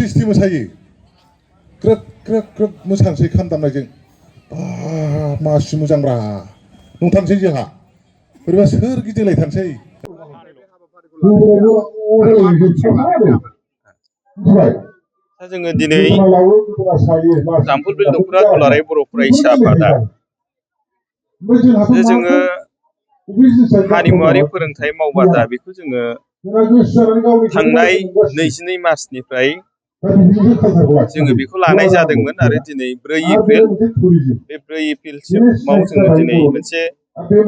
सिस्टि मोसायो ग्रोब ग्रोब ग्रोब मोसानोसै खाम दामनायजों मासि मोजांब्रा नंथारनोसै जोंहा बोरैबा सोरगिदिंलायथारनोसै दा जोङो दिनै जाम्फुल बेलदखुरा दुलाराय बर' फरायसा आफादा जे जोङो हारिमुवारि फोरोंथाइ मावबादा बेखौ जोङो थांनाय 22 मार्चनिफ्राय जोङो बेखौ लानाय जादोंमोन आरो दिनै 4 एप्रिल बे 4 एप्रिलसिमाव जोङो दिनै मोनसे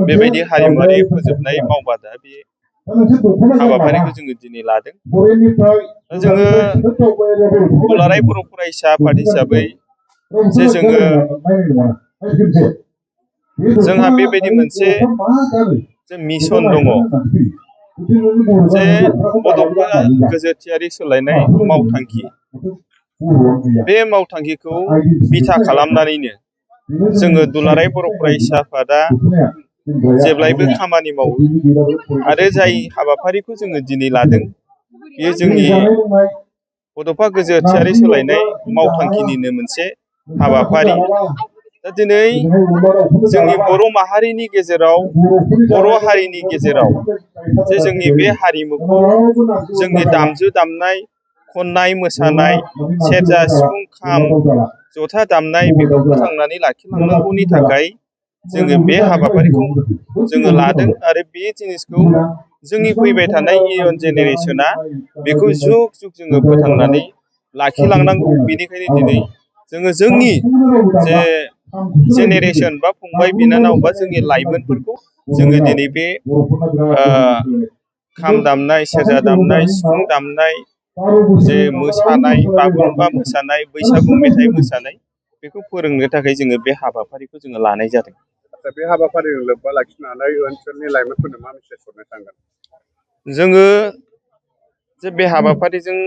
बेबायदि हारिमुवारि फोजोबनाय मावबादा बे हाबाफारिखौ जोङो दिनै लादों। जोङो दुलाराय बर' फरायसा आफाद हिसाबै जे जोंहा बेबायदि मोनसे मिशन दङ जे बड'फा गोजोरथियारि सोलायनाय मावथांखि बे मावथांखिखौ बिथा खालामनानैनो जोङो दुलाराय बर' फरायसा आफादा जेब्लायबो खामानि मावो आरो जाय हाबाफारिखौ जोङो दिनै लादों बेयो जोंनि बड'फा गोजोरथियारि सोलायनाय मावथांखिनिनो मोनसे हाबाफारि। दा दिनै जोंनि बर' माहारिनि गेजेराव बर' हारिनि गेजेराव जे जोंनि बे हारिमुखौ जोंनि दामजु दामनाय खननाय मोसानाय सेरजा सिफुं खाम जथा दामनाय बेखौ फोथांनानै लाखिलांनांगौनि थाखाय जोङो बे हाबाफारिखौ जोङो लादों आरो बे जिनिसखौ जोंनि फैबाय थानाय इयुन जेनेरेसना बेखौ जुग जुग जोङो फोथांनानै लाखिलांनांगौ। बेनिखायनो दिनै जोङो जोंनि जे जेनेरेसन बा फंबाय बिनानाव बा जोंनि लाइमोनफोरखौ जोङो दिनै बे खाम दामनाय सेरजा दामनाय सिफुं दामनाय जे मोसानाय बागुरुम्बा मोसानाय बैसागु मेथाइ मोसानाय बेखौ फोरोंनो थाखाय जोङो बे हाबाफारिखौ जोङो लानाय जादों। बे हाबाफारिजों लोब्बा लाखिनानै ओनसोलनि लाइमोनफोरनो मा मेसेज हरनो सानगोन? जोङो जे बे हाबाफारिजों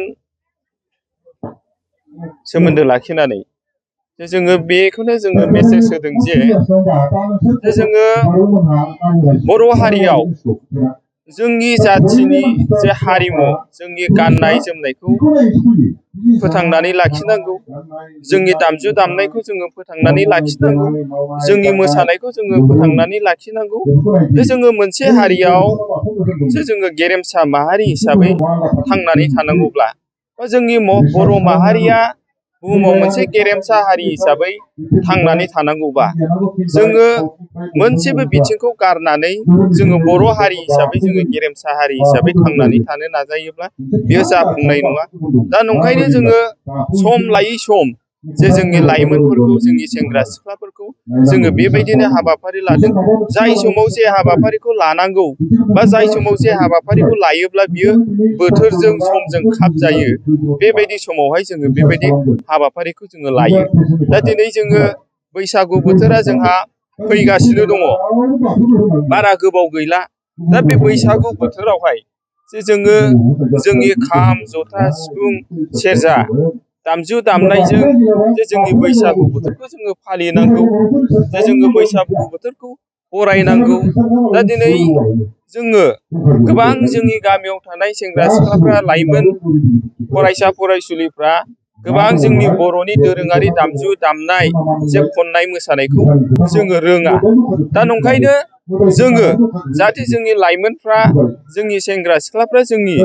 सोमोन्दो लाखिनानै जे जोङो बेखौनो जोङो मेसेज होदों जे जोङो बर' हारियाव जोंनि जाथिनि जे हारिमु जोंनि गाननाय जोमनायखौ फोथांनानै लाखिनांगौ, जोंनि दामजु दामनायखौ जोङो फोथांनानै लाखिनांगौ, जोंनि मोसानायखौ जोङो फोथांनानै लाखिनांगौ। जे जोङो मोनसे हारियाव जे जोङो गेरेमसा माहारि हिसाबै थांनानै थानांगौब्ला बा जोंनि बर' माहारिया बुहुमाव मोनसे गेरेमसा हारि हिसाबै थांनानै थानांगौबा जोङो मोनसेबो बिथिंखौ गारनानै जोङो बर' हारि हिसाबै जोङो गेरेमसा हारि हिसाबै थांनानै थानो नाजायोब्ला बेयो जाफुंनाय नङा। दा नंखायनो जोङो सम लायै सम जे जोंनि लाइमोनफोरखौ जोंनि सेंग्रा सिख्लाफोरखौ जोङो बेबायदिनो हाबाफारि लादों। जाय समाव जे हाबाफारिखौ लानांगौ बा जाय समाव जे हाबाफारिखौ लायोब्ला बियो बोथोरजों समजों खाब जायो बेबायदि समावहाय जोङो बेबायदि हाबाफारिखौ जोङो लायो। दा दिनै जोङो बैसागु बोथोरा जोंहा फैगासिनो दङ, बारा गोबाव गैला। दा बे बैसागु बोथोरावहाय जे जोङो जोंनि खाम जथा सिफुं सेरजा दामजु दामनायजों जे जोंनि बैसागु बोथोरखौ जोङो फालिनांगौ, जे जोङो बैसागु बोथोरखौ बरायनांगौ। दा दिनै जोङो गोबां जोंनि गामियाव थानाय सेंग्रा सिख्लाफ्रा लाइमोन फरायसा फरायसुलिफ्रा गोबां जोंनि बर'नि दोरोङारि दामजु दामनाय जे खननाय मोसानायखौ जोङो रोङा। दा नंखायनो जोङो जाहाथे जोंनि लाइमोनफ्रा जोंनि सेंग्रा सिख्लाफ्रा जोंनि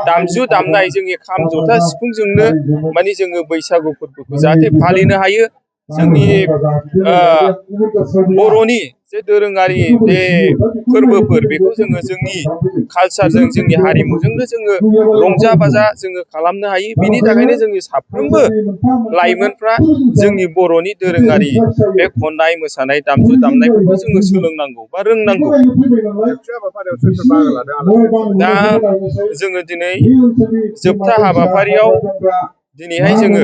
दामजु दामनाय जोंनि खाम जथा सिफुंजोंनो माने जोङो बैसागु फोरबोखौ जाहाथे फालिनो हायो। जोंनि बर'नि जे दोरोङारि बे फोरबोफोर बेखौ जोङो जोंनि कालसारजों जोंनि हारिमुजोंनो जोङो रंजा बाजा जोङो खालामनो हायो। बिनि थाखायनो जोंनि साफ्रोमबो लाइमोनफ्रा जोंनि बर'नि दोरोङारि बे खननाय मोसानाय दामजु दामनायफोरखौ जोङो सोलोंनांगौ बा रोंनांगौ। दा जोङो दिनै जोबथा हाबाफारियाव दिनैहाय जोङो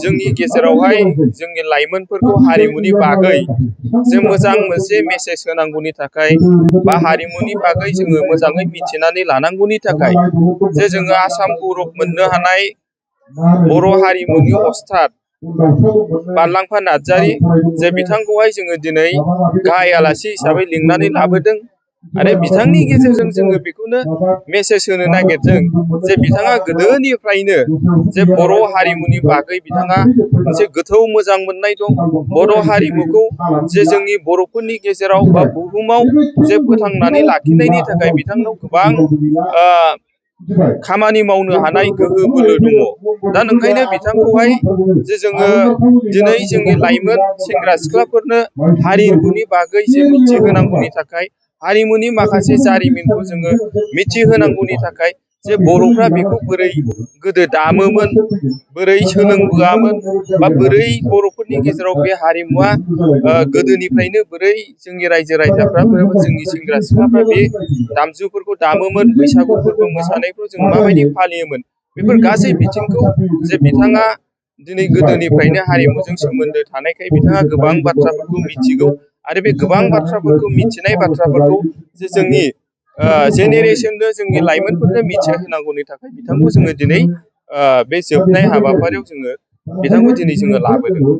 जोंनि गेजेरावहाय जोंनि लाइमोनफोरखौ हारिमुनि बागै जे मोजां मोनसे मेसेज होनांगौनि थाखाय बा हारिमुनि बागै जोङो मोजाङै मिथिनानै लानांगौनि थाखाय जे जोङो आसाम गौरब मोननो हानाय बर' हारिमुनि अस्थाद बारलांफा नार्जारि जे बिथांखौहाय जोङो दिनै गाहाय आलासि हिसाबै लिंनानै लाबोदों। आरो बिथांनि गेजेरजों जोङो बेखौनो मेसेज होनो नागिरदों जे बिथाङा गोदोनिफ्रायनो जे बर' हारिमुनि बागै बिथाङा मोनसे गोथौ मोजां मोननाय दं। बर' हारिमुखौ जे जोंनि बर'फोरनि गेजेराव बा बुहुमाव जे फोथांनानै लाखिनायनि थाखाय बिथांनाव गोबां खामानि मावनो हानाय गोहो बोलो दङ। दा नोंखायनो बिथांखौहाय जे जोङो दिनै जोंनि लाइमोन सेंग्रा सिख्लाफोरनो हारिमुनि बागै जे मिथिहोनांगौनि थाखाय हारिमुनि माखासे जारिमिनखौ जोङो मिथिहोनांगौनि थाखाय जे बर'फ्रा बेखौ बोरै गोदो दामोमोन, बोरै सोलोंबोआमोन, बा बोरै बर'फोरनि गेजेराव बे हारिमुवा गोदोनिफ्रायनो बोरै जोंनि रायजो राजाफ्रा जोंनि सेंग्रा सिख्लाफ्रा बे दामजुफोरखौ दामोमोन, बैसागु फोरबो मोसानायखौ जों माबायदि फालियोमोन, बेफोर गासै बिथिंखौ जे बिथाङा दिनै गोदोनिफ्रायनो हारिमुजों सोमोन्दो थानायखाय बिथाङा गोबां बाथ्राफोरखौ मिथिगौ। आरो बे गोबां बाथ्राफोरखौ मिथिनाय बाथ्राफोरखौ जे जोंनि जेनेरेसननो जोंनि लाइमोनफोरनो मिथिहोनांगौनि थाखाय बिथांखौ जोङो दिनै बे जोबनाय हाबाफारियाव जोङो बिथांखौ दिनै जोङो लाबोदों।